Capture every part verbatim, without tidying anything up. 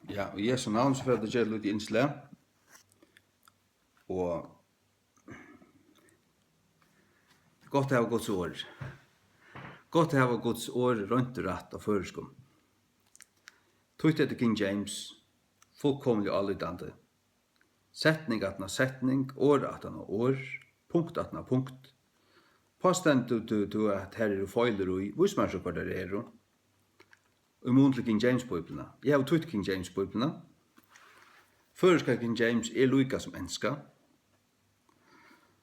Ja, í Jesu navn, so fer eg at gera eitt lítið innslag. Og gott at hava Guds orð. Gott at hava Guds orð roynt og rætt á føroyskum. Týtt eftir King James, fullkomiliga álítandi. Setning aftan á setning, orð aftan á orð, punkt aftan á punkt. Pástendur tú, tú, at her eru feilir í, vís mær so, hvar teir eru. Í mun til King James Bíbliuna. Eg havi týtt King James Bíbliuna. Føroyska King James er líka sum enska.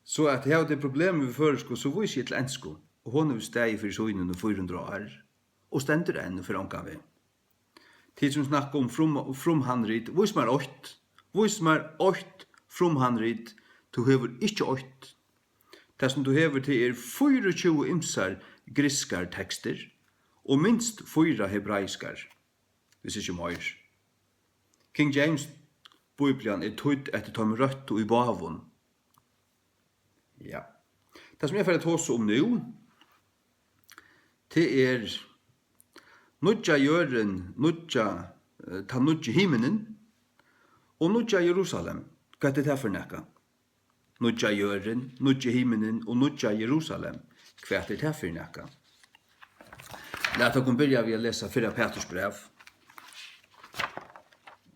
So at hava tey problem við føroysku, so vísi eg til ensku, og hon hevur staðið fyri sínum í fýra hundrað ár, og stendur enn og fer ongan veg. Tit sum snakka um frum-, frumhandrit, vís mær eitt. Vís mær eitt frumhandrit, tú hevur ikki eitt. Tað, sum tú hevur, tað er fýraogtjúgu ymsar grikskar tekstir og minst fýra hebraiskar, viss ikki meir. King James Bíblian er týdd eftir teimum røttu í báðum. Ja. Tað, sum eg fari at tosa um nú, tað er nýggja jørðin, nýggja, eh, tann nýggi himinin og nýggja Jerusalem. Hvat er tað fyri nakað? Nýggja jørðin, nýggi himinin og nýggja Jerusalem. Hvat er tað fyri nakað? Lat okkum byrja við at lesa fyrra Peturs bræv.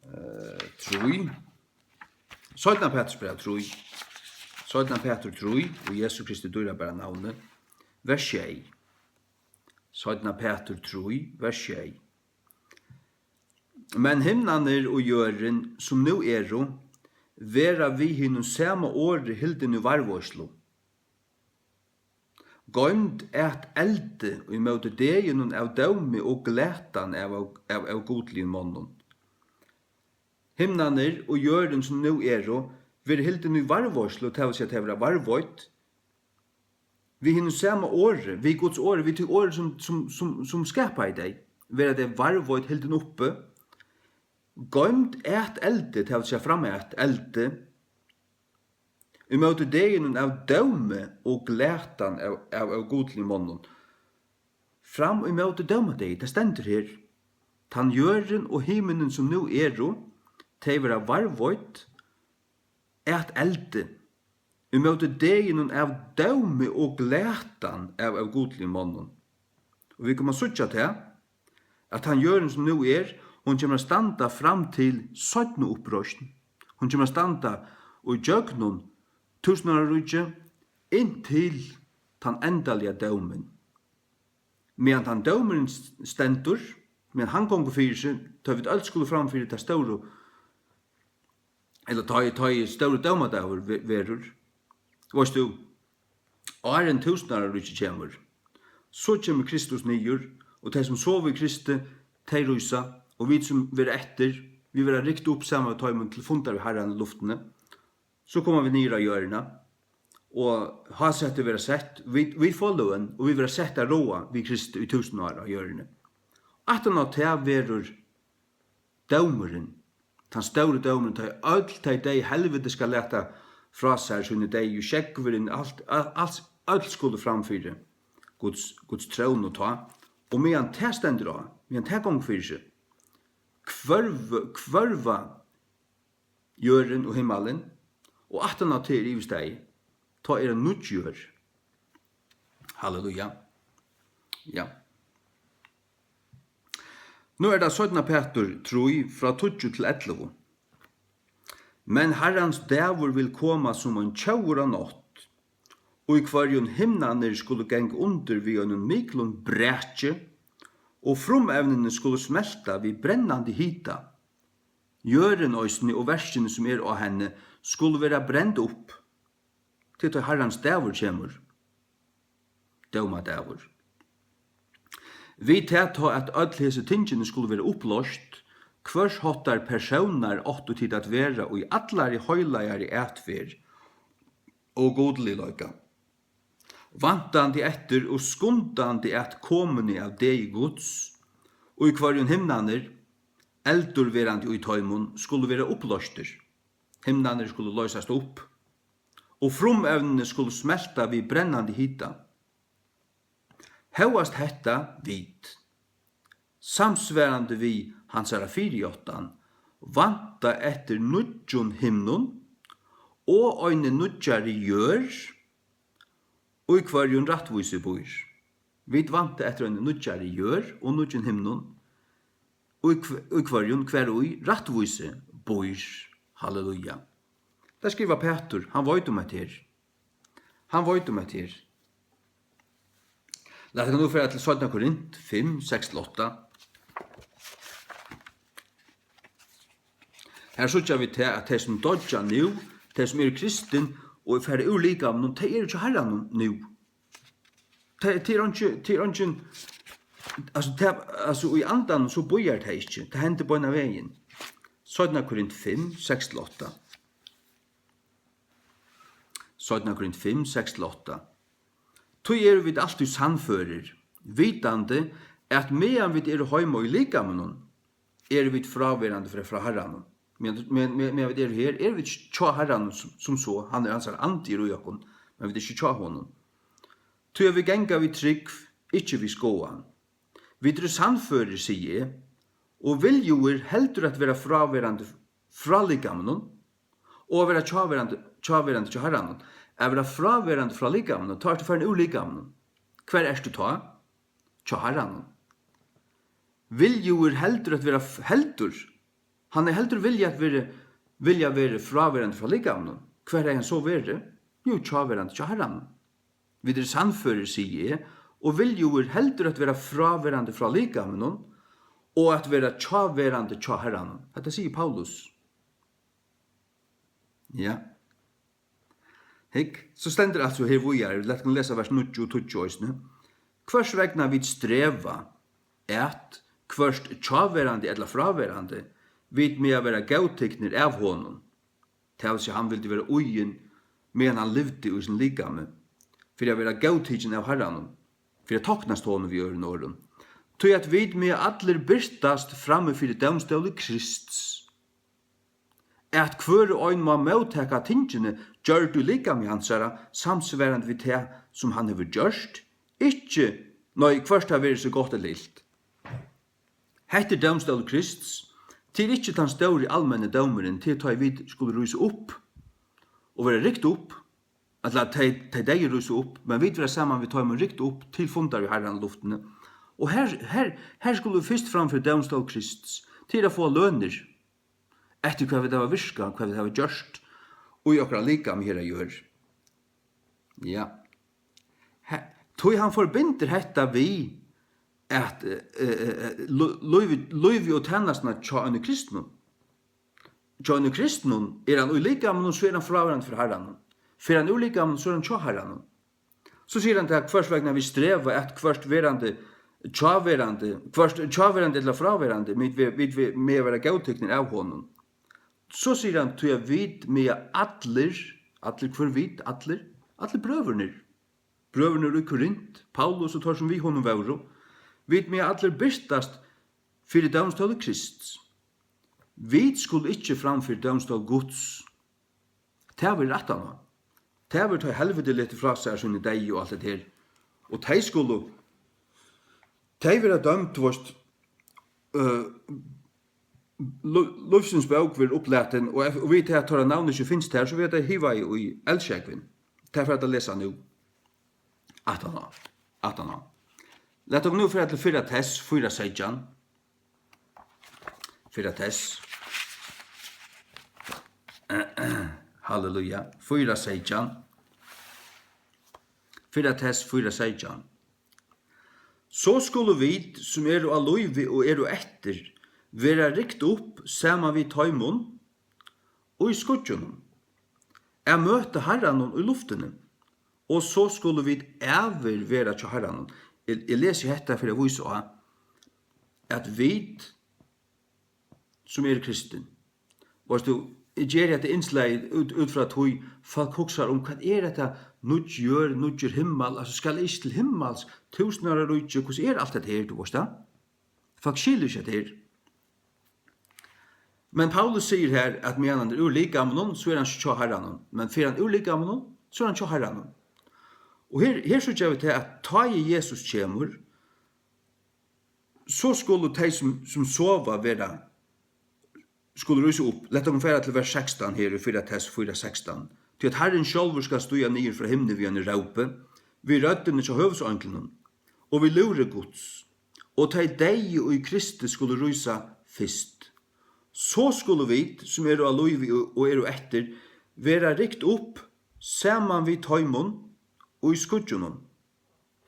Eh, trý. Seinna Peturs bræv trý. Seinna Petur trý, í Jesu Kristi dýrabara navni. Vers sjey. Seinna Petur trý, vers sjey. Men himnarnir og jørðin, sum nú eru, verða við hinum sama orði hildin í varðveitslu, goymd at eldi ímóti deginum av dómi og glatan av, av, av ógudligum monnum. Himnarnir og jørðin, sum nú eru, verða hildin í varðveitslu, tað vil siga, tey verða varðveitt við hinum sama orði, við Guds orði, við tí orði, sum, sum, sum, sum skapaði tey, verða tey varðveitt, hildin uppi, goymd at eldi, tað vil siga, fram at eldi, ímóti deginum av dómi og glatan av, av, av ógudligum monnum. Fram ímóti dómadegi, tað stendur her, tann jørðin og himinin, sum nú eru, tey verða varðveitt at eldi, ímóti deginum av dómi og glatan av ógudligum monnum. Og vit koma at síggja tað, at tann jørðin, sum nú er, hon kemur at standa fram til seinnu uppreisn. Hon kemur at standa í gjøgnum túsundáraríkið inntil tann endaliga dómin. Meðan tann dómurin st-, stendur, meðan hann gongur fyri seg, tá vit øll skulu fram fyri tað stóru, ella tá ið, tá ið stóri dómadagur ve-, verður, veitst tú, áðrenn túsundáraríkið kemur, so kemur Kristus niður, og tey, sum sova í Kristi, tey rísa, og vit, sum verða eftir, vit verða rykt upp saman við teimum til fundar við Harran í luftini. So koma vit niður á jørðina, og hásetur verða sett, vit, vit fáa løn, og vit verða sett at ráða við Kristi í túsund ár á jørðini. Aftan á tað verður dómurin, tann stóri dómurin, tá ið øll tey deyð, helviti skal lata frá sær síni deyðu, sjógvurin, alt, al-, alt, øll skulu fram fyri Guds, Guds trónu tá. Og meðan tað stendur á, meðan tað gongur fyri seg, hvørv-, hvørva jørðin og himmalin, og aftan á tað er yvirstaðið, tá er ein nýggj jørð. Halleluja. Ja. Nú er tað seinna Petur trý frá tíggju til ellivu. Men Harrans dagur vil koma sum ein tjóvur á nátt, í hvørjum himnarnir skulu ganga undir við einum miklum braki, og frumevnini skulu smelta við brennandi hita. Jørðin eisini og verkini, sum eru á henni, skulu verða brend upp. Tí tá Harrans dagur kemur, dómadagur. Við tað tá, at øll hesi tingini skulu vera upployst, hvørs háttar persónar áttu tit at vera í allari heilagari atferð og gudligleika, væntandi eftir og skundandi at komuni av degi Guds, í hvørjum himnarnir, eldur verandi í teimum, skulu vera upploystir. Himnarnir skulu loysast upp, og frumevnini skulu smelta við brennandi hita. Hóast hetta vit, samsvarandi við hansara fyrijáttan, vænta eftir nýggjum himlum og eini nýggjari jørð, í hvørjum rættvísi býr. Vit vænta eftir eini nýggjari jørð og nýggjum himlum, í hv-, í hvørjum, hvar í rættvísi býr. Halleluja. Tað skrivar Pætur, hann veit um hetta her. Hann veit um hetta her. Lat okkum nú fara til seinna Korint fimm, seks til átta. Her síggja vit tað, at tey, sum doyggja nú, tey, sum eru kristin og fara úr likamnum, tey eru hjá Harranum nú. Tað, tað er eingin, tað er eingin, altso, tað, altso, í andanum, so bíðar tað ikki. Tað hendir beinan vegin. Seinna Korint fimm, seks til átta. Seinna Korint fimm, seks til átta. Tí eru vit altíð sannførir, vitandi, at meðan vit eru heima í likamnum, eru vit fráverandi frá, frá Harranum. Meðan, meðan, meðan, meðan vit eru her, eru vit ikki hjá Harranum sum, sum so, hann er, hansara andi er í okkum, men vit eru ikki hjá honum. Tí at vit ganga við trúgv, ikki við skoðan. Vit eru sannførir, sigi eg, og viljugir heldur at vera fráverandi frá likamnum, og at vera hjáverandi, hjáverandi hjá Harranum. At vera fráverandi frá likamnum, tá ert tú farin úr likamnum. Hvar ert tú tá? Hjá Harranum. Viljugir heldur at vera f-, heldur. Hann er heldur vilja at vera, vilja vera fráverandi frá likamnum. Hvar er hann so verið? Jú, hjáverandi hjá Harranum. Vit eru sannførir, sigi eg, og viljugir heldur at vera fráverandi frá likamnum og at vera hjáverandi hjá Harranum. Hetta sigur Paulus. Ja. Hygg, so stendur altso her víðari, lat okkum lesa vers níggju og tíggju eisini. Hvørs vegna vit streva, at hvørt hjáverandi ella fráverandi, vit mega vera góðtiknir av honum. Tað vil siga, hann vildi vera íðin, meðan hann livdi í sínum likami, fyri at vera góðtikin av Harranum, fyri at toknast honum, við øðrum orðum. Tí at vit mega allir birtast frammi fyri dómstóli Krists, at hvør og ein má móttaka tingini gjørd í likami hansara, samsvarandi við tað, sum hann hevur gjørt, ikki, nei, hvørt tað verður so gott ella ilt. Hetta er dómstólur Krists. Tað er ikki tann stóri almenni dómurin, tað er tá ið vit skulu rísa upp og verða rykt upp, ella tey, tey deyðu rísa upp, men vit verða saman við teimum rykt upp til fundar við Harran í luftini. Og her, her, her skulu vit fyrst fram fyri dómstól Krists. Tað er at fáa lønir eftir hvat vit hava virkað, hvat vit hava gjørt í okkara likami her á jørð. Ja. He-, tí hann forbindur hetta við at, eh, eh, eh, lí-, lívið, lívið og tænastuna hjá einum kristnum. Hjá einum kristnum er hann í likaminum, so er hann fráverandi fyri Harranum. Fer hann úr likaminum, so er hann hjá Harranum. So sigur hann tað, hvørs vegna vit streva at hvørt verandi, hjáverandi, hvørt hjáverandi ella fráverandi, vit, vit, vit, vit mega vera góðtiknir av honum. So sigur hann, tí at vit mega allir, allir, hvør vit, allir, allir brøðurnir, brøðurnir í Korint, Paulus og teir, sum við honum vóru, vit mega allir birtast fyri dómstóli Krists. Vit skulu ikki fram fyri dómstól Guds. Tað verður aftaná. Tað verður, tá helviti letur frá sær síni deyðu og alt hetta her. Og tey skulu, tey verða dømd, tú veist, øh, lí-, lívsins bók verður upplatin, og ef-, og við tað, at teirra navn ikki finst har, so verða tey hivaði í eldsjógvin. Tað fara at lesa nú. Aftaná. Aftaná. Lat okkum nú fara til fyrra Tess fýra seytjan. Fyrra Tess. Halleluja. Fýra seytjan. Fyrra Tess fýra seytjan. So skulu vit, sum eru á lívi og eru eftir, vera rykt upp saman við teimum í skýggjunum, at møta Harranum í luftini, og so skulu vit ævir vera hjá Harranum. Eg, eg lesi hetta fyri at vísa á, at vit, sum eru kristin, veitst tú, eg geri hetta innslagið út, út frá tí, fólk hugsar um, hvat er hetta, nýggj jørð, nýggjur himmal, altso, skal eg ikki til himmals, túsund ára ríki, hvussu er alt hetta her, tú veitst tað? Fólk skilur ikki hetta her. Men Paulus sigur her, at meðan hann er úr likaminum, so er hann ikki hjá Harranum. Men fer hann úr likaminum, so er hann hjá Harranum. Og her, her síggja vit tað, at tá ið Jesus kemur, so skulu tey, sum, sum sova, vera, skulu rísa upp. Lat okkum fara til vers sekstan her í fyrra Tess fýra sekstan. Tí at Harrin sjálvur skal stíga niður frá himni við einum rópi, við røddini hjá høvuðseinglunum og við lúðri Guds, og tey deyðu í Kristi skulu rísa fyrst. So skulu vit, sum eru á lívi og, og eru eftir, vera rykt upp saman við teimum í skýggjunum.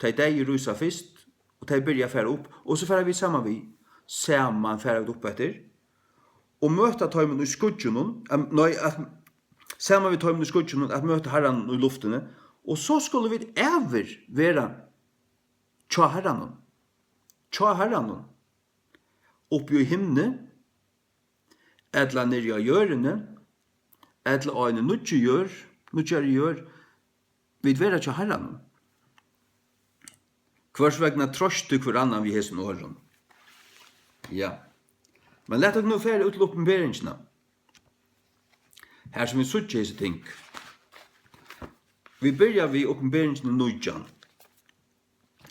Tey deyðu rísa fyrst, og tey byrja at fara upp, og so fara vit saman við, saman fara vit upp eftir, og møta teimum í skýggjunum, em, nei, at, saman við teimum í skýggjunum, at møta Harranum í luftini, og so skulu vit ævir vera hjá Harranum, hjá Harranum, uppi í himni, ella niðri á jørðini, ella á eini nýggj jørð, nýggjari jørð, vit vera hjá Harranum. Hvørs vegna troysti hvør annan við hesum orðum. Ja. Men lat okkum nú fara út til Opinberingina. Har sum vit síggja hesi ting. Vit byrja við Opinberingini nítjan.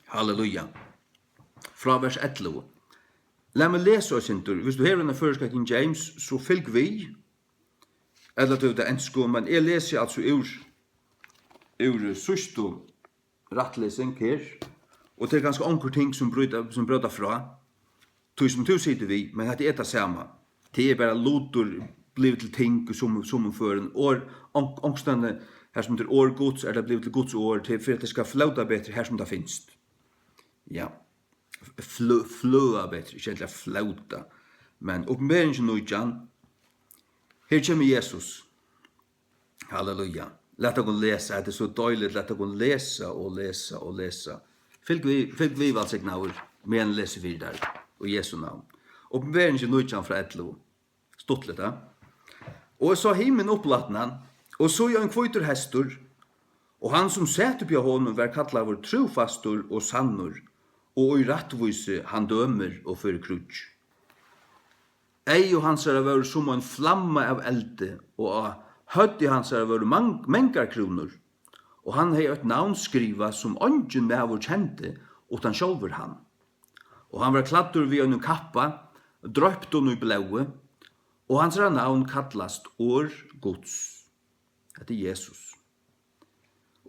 Halleluja. Frá vers ellivu. Lat meg lesa eitt sindur. Viss tú hevur eina føroyska King James, so fylg við. Ella tú hevur tað ensku, men eg lesi altso úr, úr síðstu rættlesing her. Og tað er kanska onkur ting sum brýta, sum bróta frá. Tí sum tú situr við, men hetta er tað sama. Tað er bara lutur blivið til ting í sum, sum førum. Orð, on-, onkustaðni, har sum tað er orð Guds, er tað blivið til Guds orð, til, fyri at tað skal flóta betri, har sum tað finst. Ja. Flø-, fløa betri, ikki endiliga flóta. Men Opinberingin nítjan, her kemur Jesus. Halleluja. Lat okkum lesa, hetta er so deiligt, lat okkum lesa og lesa og lesa. Fylg við, fylg við, vælsignaður, meðan eg lesi fyri tær, í Jesu navn. Opinberingin nítjan frá ellivu. Stuttligt, ja. Og eg sá himin upplatnan, og sá ein hvítur hestur, og hann, sum sat uppi á honum, var kallaður Trúfastur og Sannur, og í rættvísi hann dømir og førir kríggj. Eygu hansara vóru sum ein flamma av eldi, og á høvdi hansara vóru mang-, mangar krúnur, og hann hevði eitt navn skrivað, sum eingin maður kendi, uttan sjálvur hann. Og hann var klæddur við einum kappa, droyptum í blóði, og hansara navn kallast Orð Guds. Hetta er Jesus.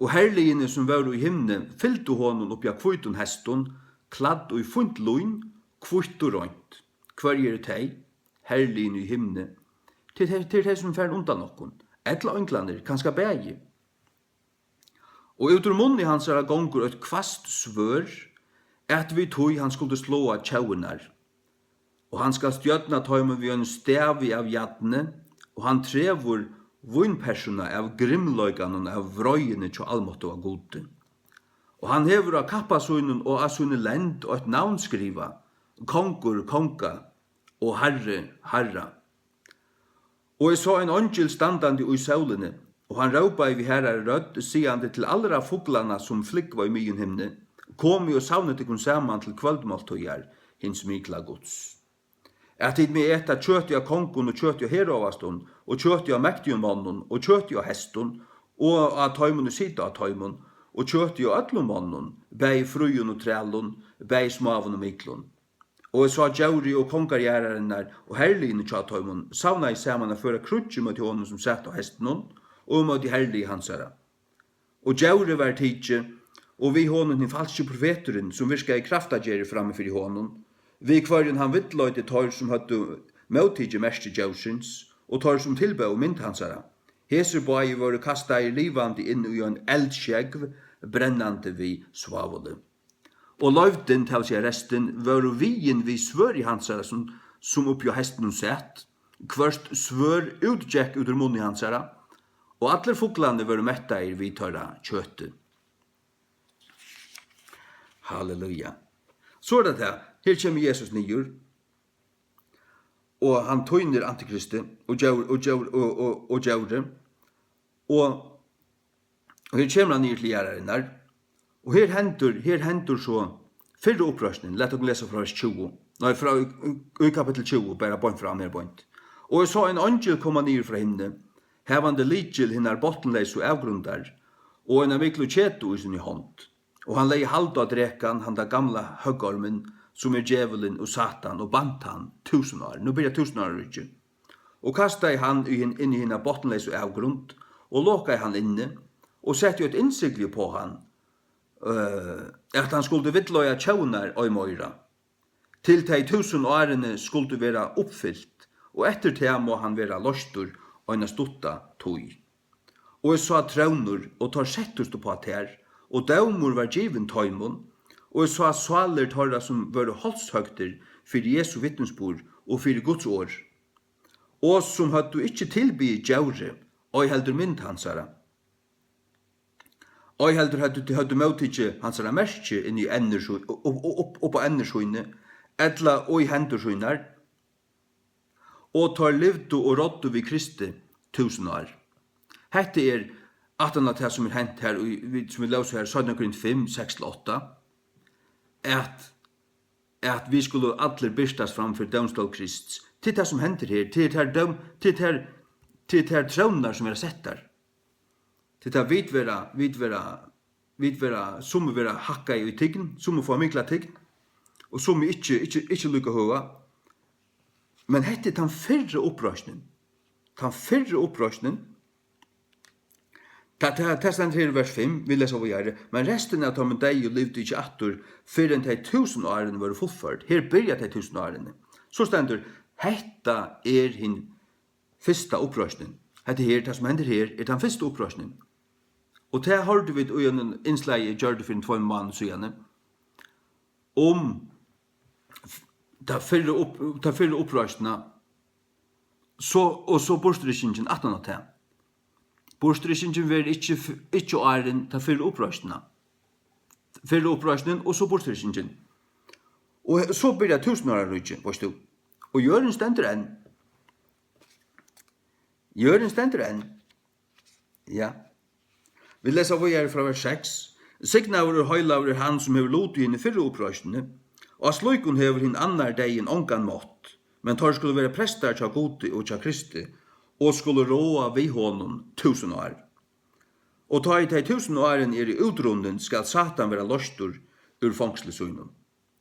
Og herligini, sum vóru í himni, fylgdu honum uppi á hvítum hestum, klædd í fínt lín, hvítt og reint. Hvørji eru tey? Herligini í himni. Til tey, til tey, sum fara undan okkum. Ella einglarnir, kanska bæði. Og út úr munni hansara gongur eitt hvasst svørð, at við tí hann skuldi sláa tjóðirnar. Og hann skal stjórna teimum við einum stavi av jarni, og hann treður vínpersuna av grimleikanum av vreiðini hjá almáttuga Gudi. Og hann hevur á kappa sínum og á síni lend eitt navn skrivað, Kongur konga og Harri harra. Og eg sá ein eingil standandi í sólini, og hann rópaði við harðari rødd, sigandi til allar fuglarnar, sum flúgva í miðjum himni: Komið og savnið tykkum saman til kvøldmáltíðar hins mikla Guds, at tit mega eta kjøtið av kongum og kjøtið av heroðastum og kjøtið av mektigum monnum og kjøtið av hestum og á teimum, ið sita á teimum, og kjøtið av øllum monnum, bæði fríum og trælum, bæði smáum og miklum. Og eg sá djórið og kongar jarðarinnar og herligini hjá teimum savnaðir saman at føra kríggj ímóti honum, sum sat á hestinum, og ímóti herligi hansara. Og djórið var tikið, og við honum hin falski profeturin, sum virkaði kraftagerðir frammi fyri honum, við hvørjum hann villleiddi teir, sum høvdu móttikið merki djórsins, og teir, sum tilbóðu mynd hansara. Hesir báðir vóru kastaðir livandi inn í ein eldsjógv, brennandi við svávuli. Og loyvdin, tað vil siga restin, vóru viðin við svørði hansara, sum, sum uppi á hestinum sat. Hvørt svørð útgekk út úr munni hansara, og allir fuglarnir vóru mettaðir við teirra kjøti. Halleluja. So er tað tað. Her kemur Jesus niður, og hann týnir antikristi og djór, og djór, og, og, og djórið. Og, og her kemur hann niður til jarðarinnar. Og her hendir, her hendir so fyrra uppreisnin. Lat okkum lesa frá vers tjúgu. Nei, frá í, í, í kapittul tjúgu, bara beint fram her beint. Og eg sá ein eingil koma niður frá himni, havandi lykil hinnar botnleysu avgrundar, og eina miklu ketu í síni hond. Og hann legði hald á drekan, handa gamla høggormin, sum er djevulin og Satan, og bant hann túsund ár. Nú byrjar túsund ára ríkið. og kastaði hann í hin, inn í hina botnleysu avgrund, og lokaði hann inni, og setti eitt innsigli uppá hann, øh, at hann skuldi villleiða tjónar ei meira, til tey túsund árini skuldu vera uppfylt, og eftir tað má hann vera loystur eina stutta tíð. Og eg sá trónur, og teir settust uppá tær, og dómur var givin teimum, og eg sá sálir teirra, sum vóru hálshøgdir fyri Jesu vitnisburð og fyri Guds orð, og sum høvdu ikki tilbiðið djórið, ei heldur mynd hansara. Ei heldur høvdu, høvdu móttikið hansara merki inn í ennur sí-, upp, upp, upp, upp á ennur síni, ella í hendur sínar, og teir livdu og ráddu við Kristi túsund ár. Hetta er aftan á tað, sum er hent her, í, vit, sum vit lósu her, seinna Korint fimm, seks til átta, at, at vit skulu allir birtast fram fyri dómstól Krists. Tað er tað, sum hendir her. Tað er tær dóm-, tað er tær, tað er tær trónurnar, sum verða settar. Tað er tað, vit verða, vit verða, vit verða, summi verða hakkaði í tign, summi fáa mikla tign, og summi ikki, ikki, ikki líka høga. Men hetta er tann fyrra uppreisnin. Tann fyrra uppreisnin. Tað, tað, tað stendur her í vers fimm, vit lesa víðari. Men restin av teimum deyðu livdu ikki aftur, fyrr enn tey túsund árini vóru fullførd. Her byrja tey túsund árini. So stendur, hetta er hin fyrsta uppreisnin. Hetta her, tað sum hendir her, er tann fyrsta uppreisnin. Og tað hoyrdu vit í einum innslagi, eg gjørdi fyri tveimum mánaðum síðani, um f-, ta fyrru upp-, ta fyrru uppreisnina, so, og so burturrykkingin aftan á tað. Burturrykkingin verður ikki f-, ikki áðrenn ta fyrru uppreisnina. Fyrru uppreisnin og so burturrykkingin. Og he-, so byrjar túsundáraríkið, veitst tú. Og jørðin stendur enn. Jørðin stendur enn. Ja. Vit lesa víðari frá vers seks. Signaður og heilagur er hann, sum hevur lut í hini fyrru uppreisnini. Og á slíkum hevur hin annar deyðin ongan mátt, men teir skulu vera prestar hjá Gudi og hjá Kristi, og skulu ráða við honum túsund ár. Og tá ið tey túsund árini eru útrunnin, skal Satan vera loystur úr fongsli sínum.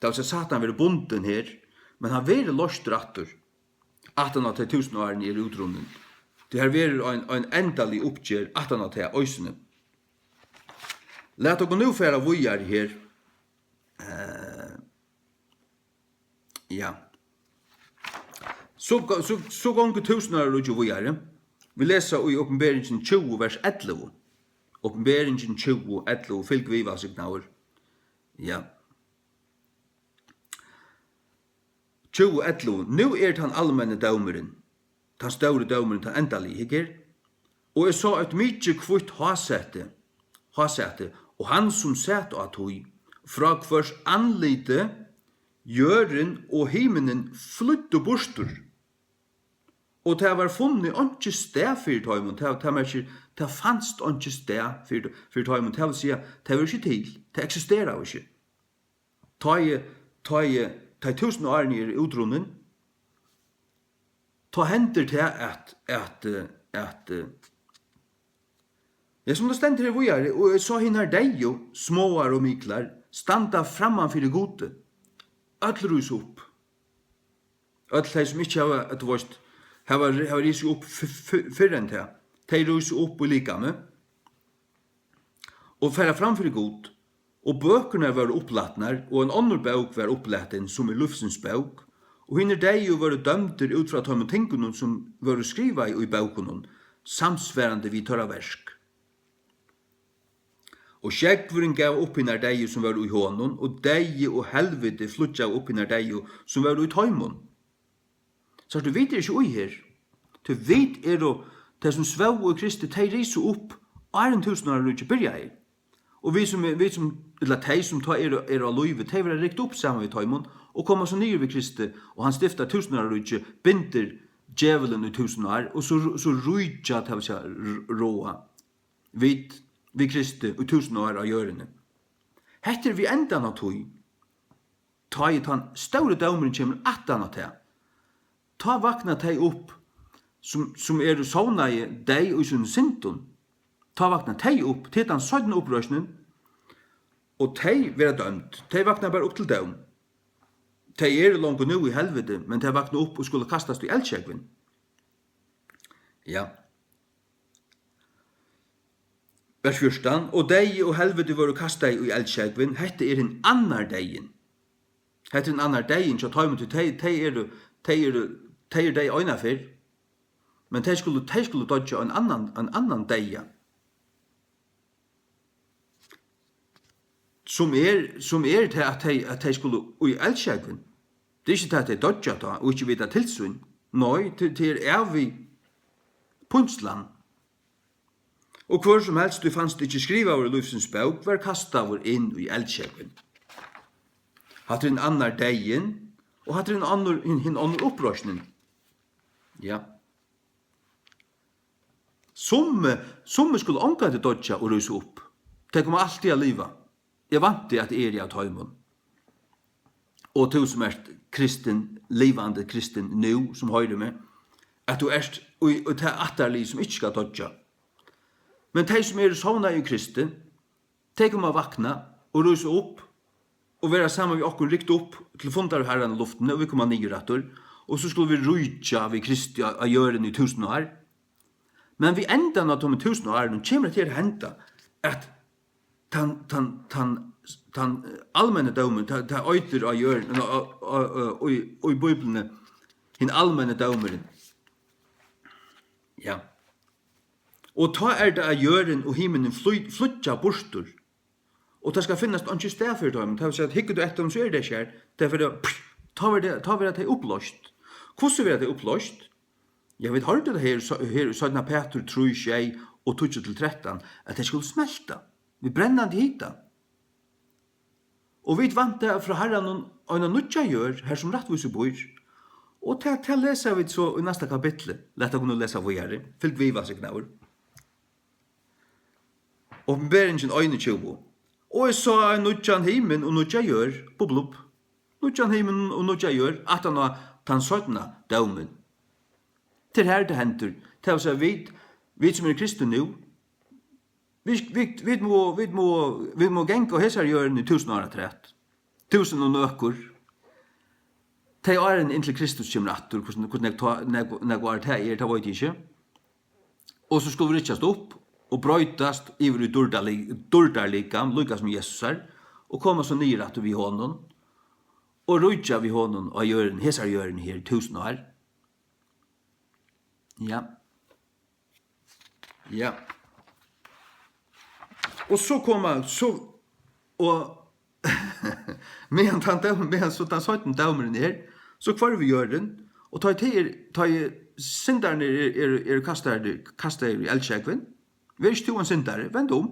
Tað vil siga, Satan verður bundin her, men hann verður loystur aftur, aftan á tey túsund árini eru útrunnin. Tí har verður ein, ein endalig uppgerð aftan á tað eisini. Lat okkum nú fara víðari her. Eh, ja. So go-, so, so gongur túsundáraríkið víðari. Vit lesa í Opinberingin tjúgu, vers ellivu. Opinberingin tjúgu, ellivu, fylg við, vælsignaður. Ja. Tjúgu ellivu. Nú er tann almenni dómurin, tann stóri dómurin, tann endaligi, hygg her. Og eg sá eitt mikið hvítt hásæti, hásæti, og hann, sum sat á tí, frá hvørs andliti jørðin og himinninn flýddu burtur. Og tað var funnið einki stað fyri teimum. Tað, tað merkir, tað fanst einki stað fyri, fyri teimum. Tað vil siga, tað var ikki til. Tað eksisteraði ikki. Tá ið, tá ið, tá ið túsund árini eru útrunnin, tá hendir tað, at, at, eh, at, eh, ja, sum tað stendur her víðari, og eg sá hinar deyðu, smáar og miklar, standa framman fyri Gudi, øll rísa upp. Øll tey, sum ikki hava, at tú veist, hava, hava risið upp f-, f-, fyrr enn tað, tey rísa upp í likami og fara fram fyri Gud. Og bøkurnar vóru upplatnar, og ein onnur bók var upplatin, sum er lívsins bók, og hinir deyðu vóru dømdir út frá teimum tingunum, sum vóru skrivaði í bókunum, samsvarandi við teirra verk. Og sjógvurin gav upp hinar deyðu, sum vóru í honum, og deyði og helviti flýggjaðu upp hinar deyðu, sum vóru í teimum. Sært tú, vit eru ikki í her. Tí vit eru, tey sum svóvu í Kristi, tey risu upp, áðrenn túsundáraríkið byrjaði. Og vit sum, vit sum, ella tey sum tá eru, eru á lívi, tey verða rykt upp saman við teimum og koma so niður við Kristi, og hann stiftar túsundáraríkið, bindur djevulin í túsund ár, og so, so ríkja, tað vil siga, r-, ráða vit við Kristi í túsund ár á jørðini. Hetta er við endan á tíð. Tá ið tann stóri dómurin kemur aftan á tað, tá vakna tey upp, sum, sum eru sovnaði deyð í sínum syndum. Tá vakna tey upp, tað er tann seinna uppreisnin, og tey verða dømd. Tey vakna bara upp til dóm. Tey eru longu nú í helviti, men tey vakna upp og skulu kastast í eldsjógvin. Ja. Vers fjúrtan: "Og deyði og helviti vóru kastaði í eldsjógvin. Hetta er hin annar deyðin." Hetta er hin annar deyðin hjá teimum, tí tey, tey eru, tey eru, tey eru deyð eina ferð. Men tey skulu, tey skulu doyggja ein annan, ein annan deyða. Sum er, sum er tað, at tey, at tey skulu í eldsjógvin. Tað er ikki tað, at tey doyggja tá og ikki vita til sín. Nei, tað, tað er ævig pínslan. "Og hvør sum helst, ið fanst ikki skrivaður í lívsins bók, var kastaður inn í eldsjógvin." Hatta er hin annar deyðin, og hatta er hin onnur, hin, hin onnur uppreisnin. Ja. Summi, summi skulu ongantíð doyggja og rísa upp. Tey koma altíð at liva. Eg vænti, at eg eri av teimum. Og tú sum ert kristin, livandi kristin nú, sum hoyrir meg, at tú ert í, í tað ættarlið, sum ikki skal doyggja. Men tey, sum eru sovnað í Kristi, tey koma at vakna og rísa upp og vera saman við okkum, rykt upp til fundar við Harran í luftini, og vit koma niður aftur, og so skulu vit ríkja við Kristi á, á jørðini í túsund ár. Men við endan av teimum túsund árunum kemur hetta her at henda, at tann, tann, tann, tann, eh, almenni dómurin, tað, tað eitur á jørðini, á, á, á, á, í, í Bíbliuni, hin almenni dómurin. Ja. Og tá er tað, at jørðin og himinurin flý-, flýggja burtur, og tað skal finnast einki stað fyri teimum. Tað vil siga, at hyggur tú eftir teimum, so eru tey ikki har. Tað fer at, tá verða tey, tá verða tey upployst. Hvussu verða tey upployst? Ja, vit hoyrdu tað her, so, her í seinna Petur trý sjey og tíggju til trettan, at tey skulu smelta við brennandi hita. Og vit vænta frá Harranum eina nýggja jørð, har sum rættvísi býr. Og tað, tað lesa vit so í næsta kapitli. Lat okkum nú lesa víðari. Fylg við, vælsignaður. Opinberingin einogtjúgu. Og eg sá ein nýggjan himin og nýggja jørð, blubb, blubb. Nýggjan himin og nýggja jørð, aftan á tann seinna dómin. Tað er her, tað hendir. Tað vil siga, vit, vit sum eru kristin nú, vit, vit, vit mugu, vit mugu, vit mugu ganga á hesari jørðini í túsund ár afturat. Túsund og nøkur. Tey árini inntil Kristus kemur aftur, hvussu, hvussu nógv tá, nógv, nógv ár tað er, tað veit eg ikki. Og so skulu vit ríkjast upp og broytast yvir í dýrdarli-, dýrdarlikam, líka sum Jesusar, og koma so niður aftur við honum, og ríkja við honum á jørðini, hesar jørðini her, túsund ár. Ja. Ja. Og so koma, so, og meðan tann dóm-, meðan so tann seinni dómurin er, so hvørvur jørðin, og tá ið tey er, tá ið syndarnir eru, eru, eru kastaðir, kastaðir í eldsjógvin, ver ikki tú ein syndari, vend um.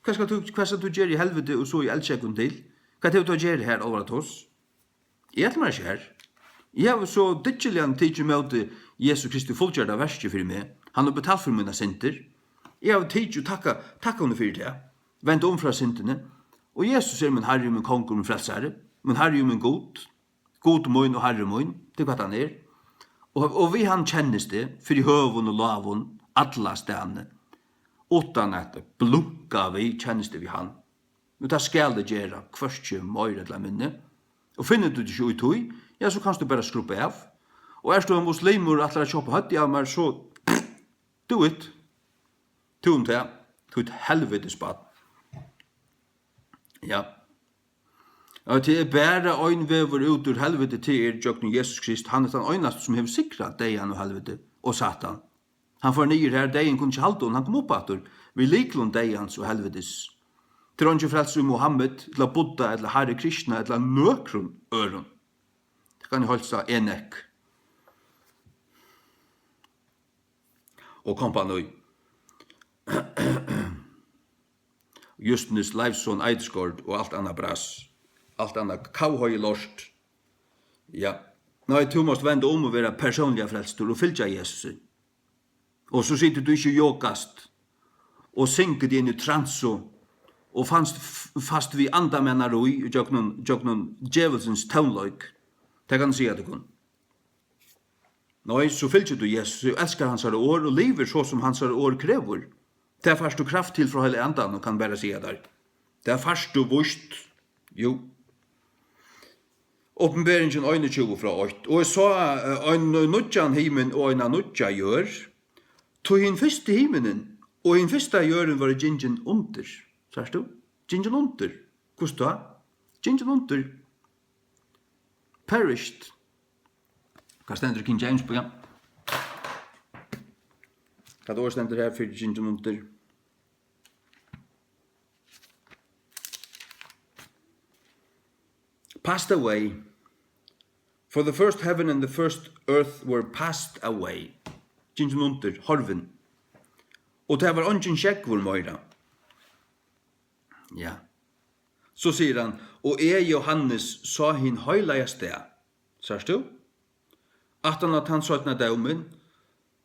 Hvat skal tú, hvat skal tú gera í helviti og so í eldsjógvin til? Hvat hevur tú at gera her, álvara tus? Eg ætli mær ikki har. Eg havi so dyggiliga tikið ímóti Jesu Kristi fullgjørda verki fyri meg. Hann hevur betalt fyri mínar syndir. Eg havi tikið og takkað, takkað honum fyri tað. Vend um frá syndini. Og Jesus er mín Harri, mín Kongur, mín Frelsari. Mín Harri og mín Gud. Gud mín og Harri mín. Tað er hvat hann er. Og, og við hann kennist eg, fyri høgum og lágum, allastaðni. Uttan at blunka við, kennist eg við hann. Og tað skal eg gera, hvørki meira ella minni. Og finnur tú teg ikki í tí, ja, so kanst tú bara skrubba av. Og ert tú ein muslimur og ætlar at kjópa høvdið av mær, so do it. Tú um tað, tú ert helvitis barn. Ja. Og tað er bara ein vegur út úr helviti, tað er gjøgnum Jesus Krist. Hann er tann einasti, sum hevur sigrað deyðan og helviti og Satan. Hann fór niður har, deyðin kundi ikki halda honum, hann kom upp aftur við lyklum deyðans og helvitis. Tað er eingin frælsi í Muhammed, ella Buddha, ella Hare Krishna, ella nøkrum øðrum. Tað kann eg heilsa Enek og kompani. Justinus Leifsson Eidesgaard og alt annað bras. Alt annað kavhoyðilort. Ja. Nei, tú mást venda um og vera persónliga frelstur og fylgja Jesusi. Og so situr tú ikki og jogast og syngur teg inn í transu og fanst f-, fast við andamanarí gjøgnum, gjøgnum djevulsins tónleik. Tað kann eg siga tykkum. Nei, so fylgir tú Jesus, tú elskar hansara orð og livir so, sum hansara orð krevur. Tað fært tú kraft til frá Heilaga Andanum, kann bara siga tær. Tað fært tú víst. Jú. Opinberingin einogtjúgu frá eitt. Og eg sá, eh, ein nýggjan himin og eina nýggja jørð. Tí hin fyrsti himilurin og hin fyrsta jørðin vóru gingin undir. Sært tú? Gingin undir. Hvussu tá? Gingin undir. Perished. Hvat stendur í King James, Bíða? Hvat orð stendur her fyri gingin undir? Passed away. For the first heaven and the first earth were passed away. Gingin undir, horvin. Og tað var eingin sjógvur meira. Ja. So sigur hann, "Og eg, Jóhannes, sá hin heilaga stað." Sært tú? Aftan á tann seinna dómin,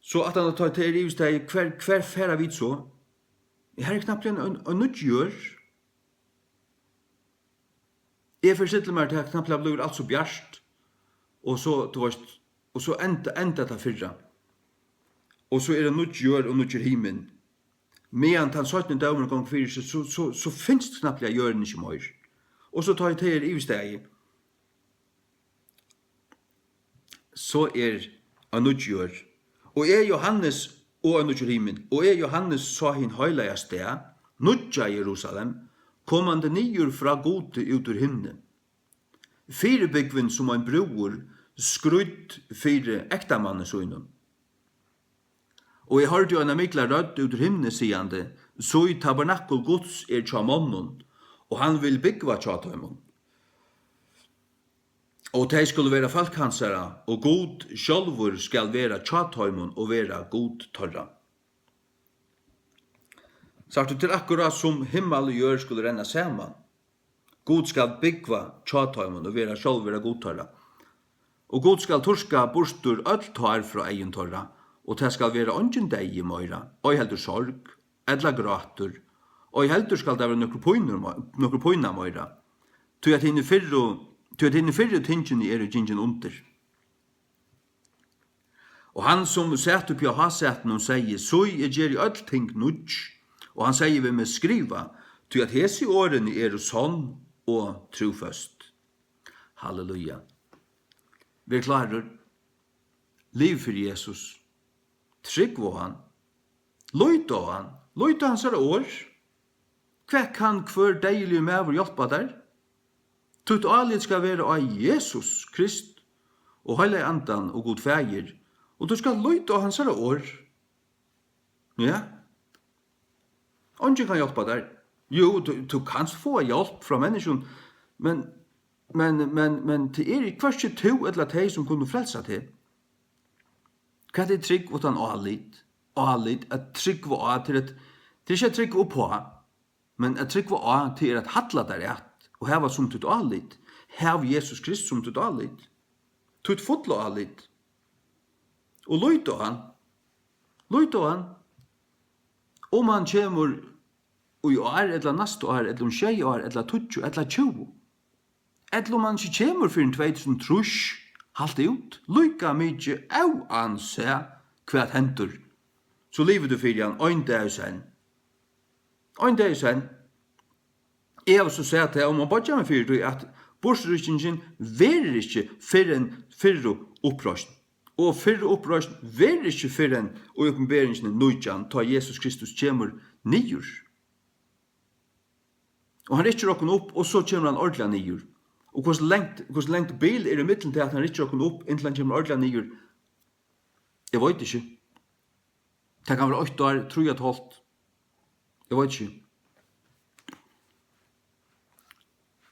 so aftan á tá tað er yvirstaðið, hvar, hvar fara vit so? Her er knappliga ein, ein, ein nýggj jørð. Eg fyristilla mær, tað knappliga blívur alt so bjart, og so, tú veist, og so enda, enda tað fyrra. Og so er ein nýggj jørð og nýggjur himin. Meðan tann seinni dómurin gongur fyri seg, so, so, so finst knappliga jørðin ikki meir. Og so tá ið tað er yvirstaðið, so er ein nýggj jørð. Og eg, Jóhannes, og ein nýggjur himin. Og eg, Jóhannes, sá hin heilaga stað, nýggja Jerusalem, komandi niður frá Gudi út úr himni, fyribúgvin sum ein brúður skrýdd fyri ektamanni sínum. Og eg hoyrdi eina mikla rødd út úr himni, sigandi, "Sí, tabernakul Guds er hjá monnum, og hann vil búgva hjá teimum. Og tey skulu vera fólk hansara, og Gud sjálvur skal vera hjá teimum og vera Gud teirra." Sært tú, til akkurát sum himmal og jørð skulu renna saman. Gud skal búgva hjá teimum og vera sjálvur vera Gud teirra. Og Gud skal turka burtur øll tár frá eygum teirra, og tað skal vera eingin deyði meira, ei heldur sorg, ella grátur, ei heldur skal tað vera nøkur pínur mei-, nøkur pína meira, tí at hini fyrru, tí at hini fyrru tingini eru gingin undir. Og hann, sum sat uppi á hásætinum, segði, "Sí, eg geri øll ting nýggj." Og hann segði við meg, "Skriva, tí at hesi orðini eru sonn og trúføst." Halleluja. Ver klárur. Liv fyri Jesus. Trúgv á hann. Lít á hann. Lít á hansara orð. Hvat kann hvør deyðiligur maður hjálpa tær? Títt álit skal vera á Jesus Krist og Heilaga Andan og Gud Faðir, og tú skalt líta á hansara orð. Ja? Eingin kann hjálpa tær. Jú, tú, tú kanst fáa hjálp frá menniskjum, men, men, men, men tað er hvørki tú ella tey, sum kunnu frelsa teg. Hvat er trúgv uttan álit? Álit, at trúgva á, tað er at, tað er ikki at trúgva upp á. Men at trúgva á, tað er at halla tær at og hava sum títt álit. Hav Jesus Krist sum títt álit. Títt fulla álit. Og lít á hann. Lít á hann. Um hann kemur í ár, ella næsta ár, ella um sjey ár, ella tíggju, ella tjúgu. Ella um hann ikki kemur fyrr enn tvey túsund og trýss, halt út, líka mikið óansæð hvat hendir, so livir tú fyri hann ein dag í senn. Ein dag í senn. Eg havi so sæð tað, og má boyggja meg fyri tí, at burturrykkingin verður ikki fyrr enn fyrru uppreisn. Og fyrru uppreisn verður ikki fyrr enn í Opinberingini nítjan, tá Jesus Kristus kemur niður. Og hann rykkir okkum upp, og so kemur hann ordiliga niður. Og hvussu langt, hvussu langt bil er ímillum tað, at hann rykkir okkum upp, inntil hann kemur ordiliga niður? Eg veit ikki. Tað kann vera eitt ár, trý og eitt hálvt. Eg veit ikki.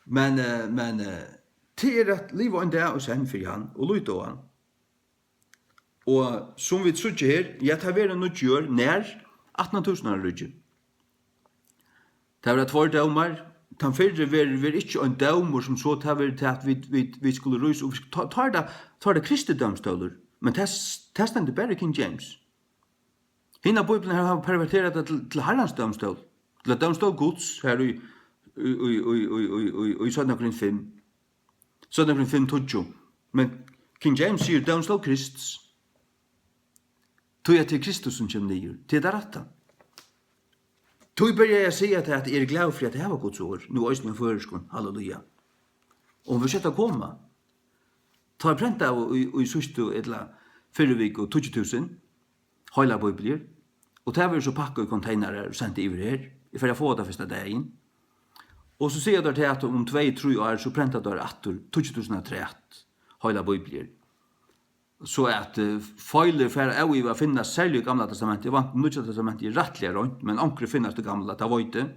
Men, eh, men, eh, tað er at liva ein dag í senn fyri hann og líta á hann. Og sum vit síggja her, ja, tað verður nýggj jørð, nær? Aftan á túsundáraríkið. Tað verða tveir dómar. Tann fyrri verður, verður ikki ein dómur sum so, tað verður tað, at vit, vit, vit skulu rísa, og vit, tá, tá er tað, tá er tað Kristi dómstólur. Men tað s-, tað stendur bara í King James. Hinar bíbliurnar hava perverterað tað til, til Harrans dómstól, til dómstól Guds, her í, í, í seinna Korint fimm. Seinna Korint fimm tíggju. Men King James sigur, "Dómstól Krists." Tí at tað er Kristus, sum kemur niður. Tað er tað rætta. Tí byrjaði eg at siga tað, at eg eri glaður fyri at hava Guds orð, nú eisini á føroyskum. Halleluja. Og hon verður skjótt at koma. Tá er prentað í, í síðstu, ella fyrru viku, tíggju túsund. Heilar bíbliur. Og tað verður so pakkað í konteynarar og sent yvir her. Eg fari at fáa tað fyrsta dagin. Og so siga teir til, at um tvey, trý ár, so prenta teir aftur tíggju túsund afturat, heilar bíbliur. So at, eh, feilir fara óivað at finnast, serliga í Gamla Testamenti. Eg vænti, Nýggja Testamenti er rættiliga reint, men onkrir finnast í Gamla, tað veit eg.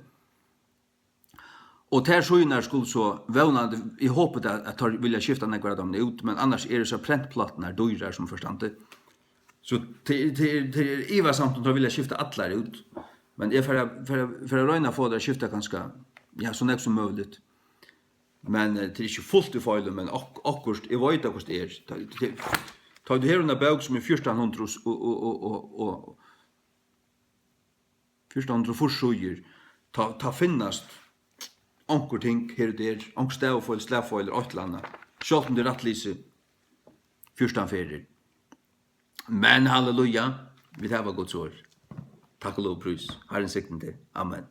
Og tær síðurnar skulu so vónandi, eg hopi tað, at teir vilja skifta nakrar av teimum út, men annars eru so prentpláturnar dýrar, sum forstandi. So tað er, tað er, tað er ivasamt, um teir vilja skifta allar út. Men eg fari at, fari at, fari at royna at fáa tær at skifta kanska, ja, so nógv sum møguligt. Men, eh, tað er ikki fult í feilum, men ok-, okkurt, eg veit, okkurt er. Tá, tá, tá tú hevur eina bók, sum er fjúrtan hundrað og, og, og, og, og, fjúrtan hundrað og fýrs síður, tá, tá finnast onkur ting her og der, onkur stavifeil, slaffeil, eitt ella annað. Sjálvt um tað er rættlisið fjúrtan ferðir. Men halleluja, vit hava Guds orð. Takk og lov og prís. Harrin signi teg. Amen.